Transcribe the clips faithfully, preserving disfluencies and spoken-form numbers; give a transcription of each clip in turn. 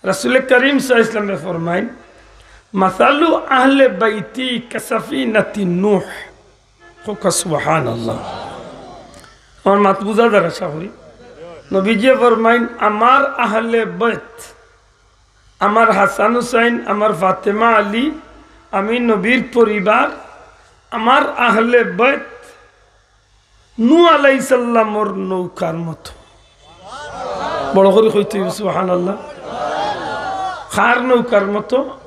রাসূলে করিম সাল্লাল্লাহু আলাইহি ওয়াসাল্লামে ফরমাইন, "মাসালু আহলে বাইতি কাসাফিনাতি নূহ।" কউক্কা সুবহানাল্লাহ। আমার মাত বুঝা যার আশা করি। নবীজিয়ে ফরমাইন, "আমার আহলে বাইত, আমার হাসান হুসাইন, আমার ফাতেমা আলী, আমি নবীর পরিবার, আমার আহলে বাইত নূহ আলাইহিস সালামর নৌকার মতো।" বড় করি কইতে অইবো, সুবহানাল্লাহ। কার নৌকার মতো?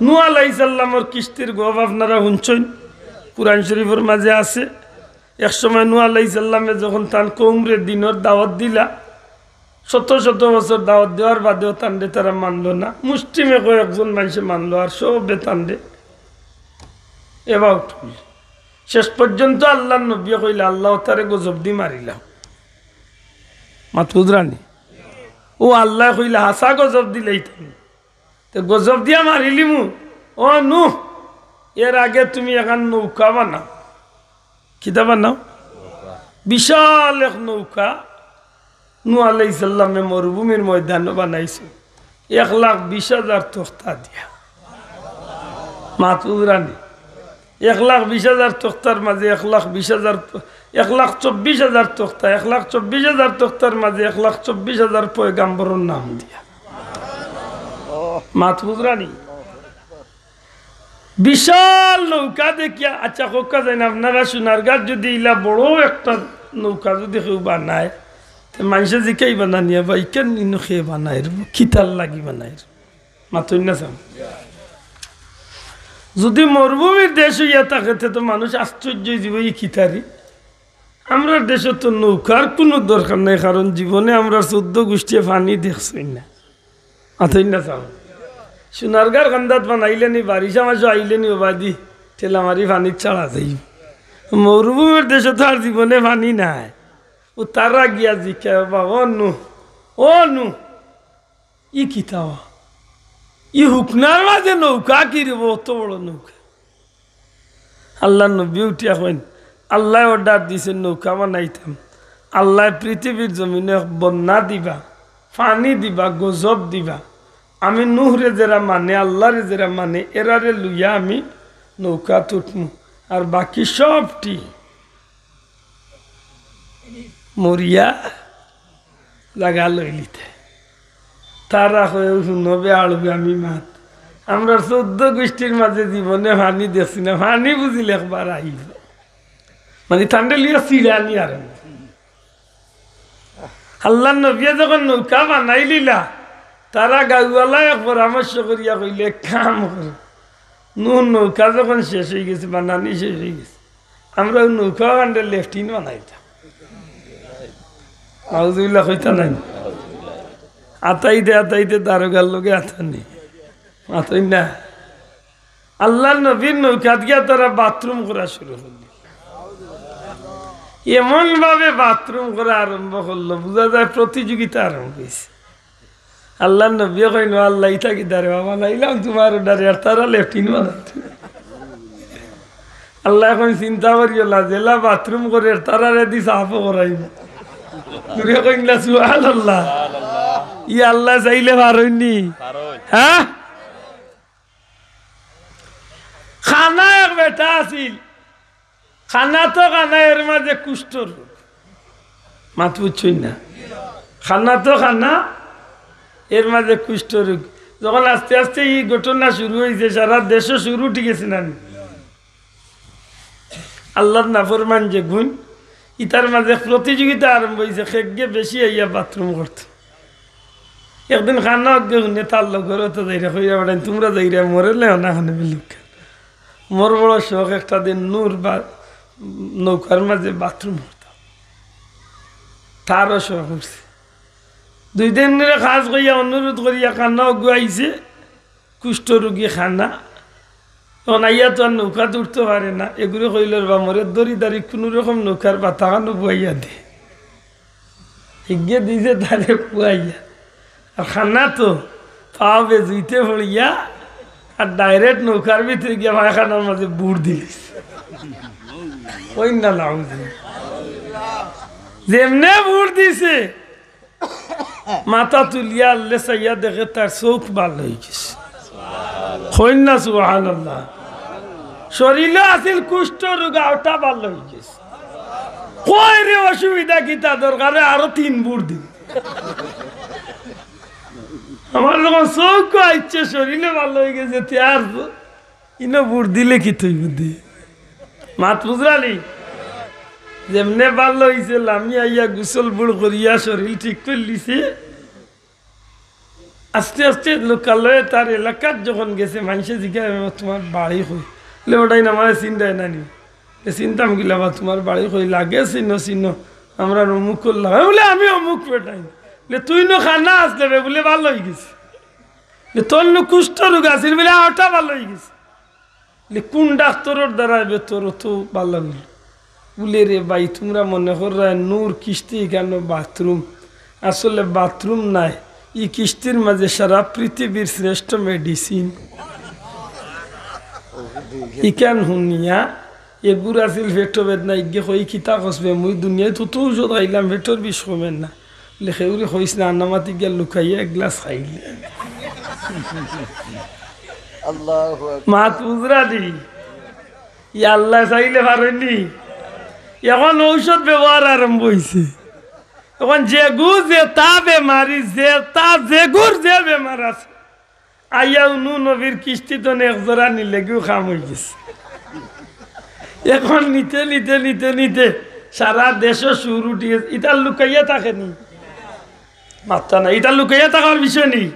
নূহ আলাইহিস সালামর কিস্তির গপ আপনারা হুনছইন, কুরআন শরীফর মাঝে আছে। এক সময় নূহ আলাইহিস সালামে যখন তান কওমরে দিনর দাওয়াত দিলা, শত শত বছর দাওয়াত দেওয়ার বাদেও তানরে তারা মানলো না। মুষ্টিমেয় কয়েকজন মানষে মানলো, আর সবে তানরে about করলো। শেষ পর্যন্ত আল্লাহর নবীয়ে কইলা, "আল্লাহ, তারে গজব দি মারিলাও।" মাত বুঝরানি? ও আল্লায় কইলা, "হাছা গজব দিলাইতাম।" তে গজব দিয়া মারিলিমু। ও নূহ, এর আগে তুমি এখান নৌকা বানাও। কিতা বানাও? বিশাল এক নৌকা নূহ আলাইহিস সালামে মরুভূমির ময়দানো বানাইছে, এক লাখ বিশ হাজার তক্তা দিয়া। মাত বুঝরানি? এক লাখ বিশ হাজার তক্তার মাঝে এক লাখ বিশ হাজার, এক লাখ চব্বিশ হাজার তক্তা, এক লাখ চব্বিশ হাজার তক্তার মাঝে এক লাখ চব্বিশ হাজার পয়গাম্বরর নাম দিয়া। মাত বুঝরানি? বিশাল নৌকা দেখিয়া, আচ্ছা, কউক্কা যাইন, আপনারা সোনারগাঁওর যদি ইলা বড় একটা নৌকা যদি কেউ বানায়, তে মানষে জিকাইবা না নি বা, "ইখান ইনো কে বানাইর, কিতার লাগি বানাইর?" মাতইন না চাও। যদি মরুভূমির দেশ অইয়া থাকে, তে তো মানুষ আশ্চর্য অইযিবো, "ই কিতারি?" আমরার দেশো তো নৌকার কুনু দরকার নাই, কারণ জীবনে আমরার চৌদ্দ গুষ্টিয়ে পানি দেখছইন না। মাতইন না চাও। সোনারগাঁওর কান্দাত বানাইলে নি, বারিশা মাসো আইলে নি, ওবাদি ঠেলা মারি পানিত ছাড়া যাইবো। মরুভূমির দেশো তো আর জীবনে পানি নাই। ও তারা গিয়া জিকায়, "বাবা, ও নূহ, ও নূহ, ই কিতা বা? ই হুকনার মাঝে নৌকা কিরে বা, অত বড় নৌকা?" আল্লাহর নবী উঠিয়া কইন, "আল্লায় order দিছে নৌকা বানাইতাম, আল্লায় পৃথিবীর জমিনো এক বন্যা দিবা, পানি দিবা, গজব দিবা। আমি নূহরে যেরা মানে, আল্লাহরে যেরা মানে, এরারে লইয়া আমি নৌকাত উঠমু, আর বাকি সবটি মরিয়া জাগা লইলিতে।" তারা কয়, "ও হুনো বে আরবি আমি মাত, আমরার চৌদ্দ গুষ্টির মাঝে জীবনে পানি দেখছি না, পানি বুঝিলে একবার আইবো।" মানে তানরে লইয়া চিড়ানি আর। আল্লাহর নবীয়ে যখন নৌকা বানাইলিলা, তারা গাঁওআলায় এক পরামর্শ করিয়া কইলে, "এক কাম করো, নূহ নৌকা যখন শেষ অইগেছে, বানানি শেষ অইগেছে, আমরা অউ নৌকা কান্ডে লেফটিন বানাইতাম।" নাউজুবিল্লাহ কইতা নায়? আতাইতে আতাইতে দারোগার লগে আতানি। মাতইন না। আল্লাহর নবীর নৌকাত গিয়া তারা বাথরুম করা শুরু করল। এমন ভাবে বাথরুম করা আরম্ভ করলো, বুঝা যায় প্রতিযোগিতা আরম্ভ অইছে। আল্লাহর নবীয়ে কইন, "ও আল্লাহ, ইতা কিতা রে বাবা, নাইলাম তুমার order এ, আর তারা লেফটিন বানাইতো।" আল্লায় কইন, "চিন্তা করিও না, যেলা বাথরুম করের, তারারে দি সাফও করাইমু।" জুরে কইন না, সুবহানাল্লাহ। ই আল্লায় চাইলে পারইন নি? হ্যাঁ? কানা এক বেটা আছিল, কানা তো কানা, এর মাঝে কুষ্ঠ রোগ। মাত বুঝছইন না? কানা তো কানা, এর মাঝে কুষ্ঠ রোগ। যখন আস্তে আস্তে ই ঘটনা শুরু অইছে, সারা দেশো সুর উঠি গেছে না নি? আল্লাহর নাফরমান যেগুন, ইতার মাঝে প্রতিযোগিতা আরম্ভ অইছে, কেগিয়ে বেশি আইয়া বাথরুম করতো। একদিন কানা অগু হুনে তার লগর অতা যাইরা কইরা বেড়াইন, "তুমরা যাইরা, মোরে লেও না কানে বিলুক।" মোর বড় শখ একটা দিন নূর বা নৌকার মাঝে বাথরুম করতাম। তারও শখ উঠছে। দুই দিন ধরে কাজ কইয়া অনুরোধ করিয়া কানা অগু আইছে, কুষ্ঠ রোগী কানা। তখন আইয়া তো আর নৌকাত উঠতো পারে না। এগুরে কইল, "রে বা, মোরে দড়ি দাড়ি কুনু রকম নৌকার বাতাখানো বুয়াইয়া দে।" হিগে দিছে তারে বুয়াইয়া। আর কানা তো পাও বেজুইতে পড়িয়া আর direct নৌকার ভিতরে গিয়া পায়খানার মাঝে বুড় দিলিছে। ওই না, নাউজুবিল্লাহ। যেমনে বুড় দিছে, মাথা তুলিয়া আল্লে চাইয়া দেখে তার চউখ ভালা অইগেছে। কইন না সুবহানাল্লাহ। শরীলো আছিল কুষ্ঠ রোগ, অউটা ভালা অইগেছে। কয় রে অসুবিধা কিতা, দরকারে আরো তিন ভুর দিন। আমার যখন চউখ আইছে, শরীলো ভালা অইগেছে, তে আর ইনো ভুর দিলে কিতা অইবো দে? মাত বুঝরানি? যেমনে ভালা অইছে, লামি আইয়া গোসল ভুর করিয়া শরীল ঠিক করিলিছে। আস্তে আস্তে লোকালয়ে তার এলাকাত যখন গেছে, মানষে জিগায়, "তুমার বাড়ি কই?" বলে, "ওটাই না, আমারে চিনরায় না নি?" বলে, "চিনতাম কিলা বা, তুমার বাড়ি কই? লাগে চিনো, চিনো, আমরার অমুকর লাগা।" বলে, "আমি অমুক বেটাইন।" বলে, "তুই নু কানা আছলে বে?" বলে, "ভালা অইগেছে।" বলে, "তোর নু কুষ্ঠ রোগ আছিল?" বলে, "অউটা ভালা অইগেছে।" বলে, "কুন ডাক্তরর দ্বারা বে তোর অত ভালা অইলো?" বলে, "রে ভাই, তুমরা মনে কররায় নূর কিস্তি ইখানো বাথরুম, আসলে বাথরুম নায়, ই কিস্তির মাঝে সারা পৃথিবীর শ্রেষ্ঠ মেডিসিন।" ইখান হুনিয়া এগুর আছিল পেটো বেদনা, ইগে কয়, "কিতা কস বে, মুই দুনিয়াত অত ঔষধ খাইলাম, পেটর বিষ কমের না।" বলে, "কেউরে কইস না, আন্নামাতি গিয়া লুকাইয়া এক গ্লাস খাইলে।" আল্লাহু আকবার। মাত বুঝরানি? ই আল্লায় চাইলে পারইন নি? এখন ঔষধ ব্যবহার আরম্ভ অইছে। এখন যেগু যেতা বেমারি, যেতা যেগুর যে বেমার আছে, আইয়া উনু নবীর কিস্তি তনে এক জোড়া নিলেগিউ কাম অইগেছে। এখন নিতে নিতে নিতে নিতে সারা দেশো সুর উঠি গেছে। ইতা লুকাইয়া থাকে নি? মাত্তা না, ইতা লুকাইয়া থাকার বিষয় নি।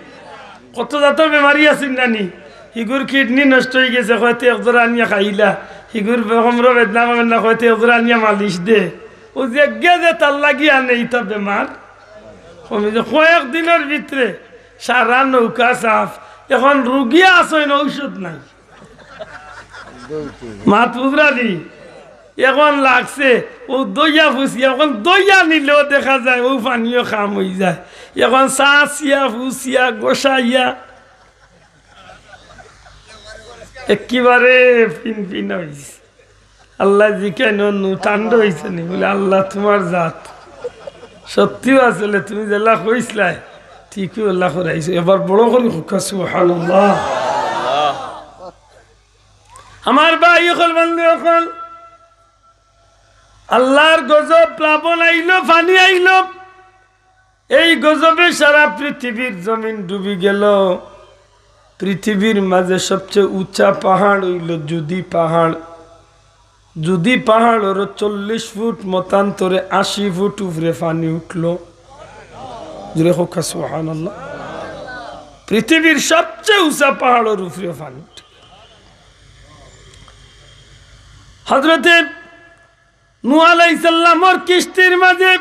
কত জাতর বেমারি আছিল না নি? হিগুর কিডনি নষ্ট অইগেছে, কয় তে এক জোড়া আনিয়া খাইলা। হিগুর কমরো বেদনা কমের না, কয় তে এক জোড়া আনিয়া মালিশ দে। অউ যেগে যেতার লাগি আনে ইতা বেমার কমি যায়। কয়েক দিনর ভিতরে সারা নৌকা সাফ। এখন রুগী আছইন, ঔষধ নাই। মাত বুঝরানি? এখন লাগছে অউ দইয়া ফুছিয়া, এখন দইয়া নিলেও দেখা যায় অউ পানিও কাম অইযায়। এখন চাচিয়া ফুছিয়া গোসাইয়া একেবারে ফিনফিন অইছে। আল্লায় জিকাইন, "নু ঠান্ডা অইছে নি?" বলে, "আল্লাহ তুমার জাত, সত্যিউ আসলে তুমি যেলা কইছলায়, ঠিকউ আল্লাহ করাইছো।" এবার বড় করি কউক্কা সুবহানাল্লাহ। আমার ভাই অকল, বন্ধু অকল, আল্লাহর গজব, প্লাবন আইলো, পানি আইলো, এই গজবে সারা পৃথিবীর জমিন ডুবি গেল। পৃথিবীর মাঝে সবচেয়ে উঁচা পাহাড় অইলো জুদি পাহাড়। জুদি পাহাড়র চল্লিশ ফুট, মতান্তরে আশি ফুট উপরে পানি উঠলো। জোরে কউক্কা সুবহানাল্লাহ। পৃথিবীর সবচেয়ে উঁচা পাহাড়র উপরে পানি উঠলো। হযরতে নূহ আলাইহিস সালামর কিস্তির মাঝে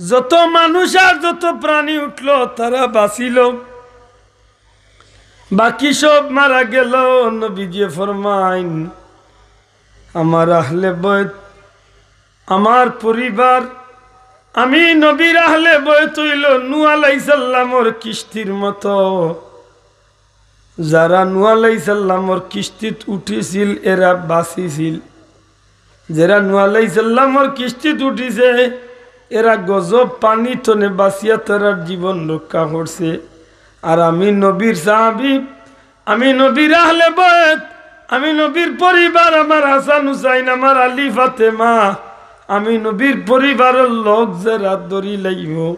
যত মানুষ আর যত প্রাণী উঠলো, তারা বাঁচিলো। বাকি সব মারা গেল। নবীজিয়ে ফরমাইন, "আমার আহলে বয়ত, আমার পরিবার, আমি নবীর আহলে বয়ত অইলো নূহ আলাইহিস সালামর কিস্তির মতো।" যারা নূহ আলাইহিস সালামর কিস্তিত উঠিছিল, এরা বাঁচিছিল। যেরা নূহ আলাইহিস সালামর কিস্তিত উঠিছে, এরা গজব পানি তনে বাঁচিয়া তারার জীবন রক্ষা করছে। আর আমি নবীর সাহাবী, আমি নবীর আহলে বয়ত, আমি নবীর পরিবার, আমার হাসান হুসাইন, আমার আলী ফাতেমা, আমি নবীর পরিবারর লোক যেরা ধরি লাইবো।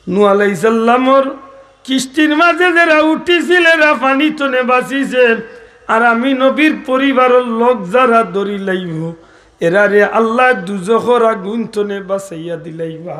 নূহ আলাইহিস সালামর কিস্তির মাঝে যেরা উঠিছিল, এরা পানি তনে বাঁচিছে। আর আমি নবীর পরিবারর লোক যারা ধরি লাইবো, এরারে আল্লায় দুজখর আগুন তনে বাঁচাইয়া দিলাইবা।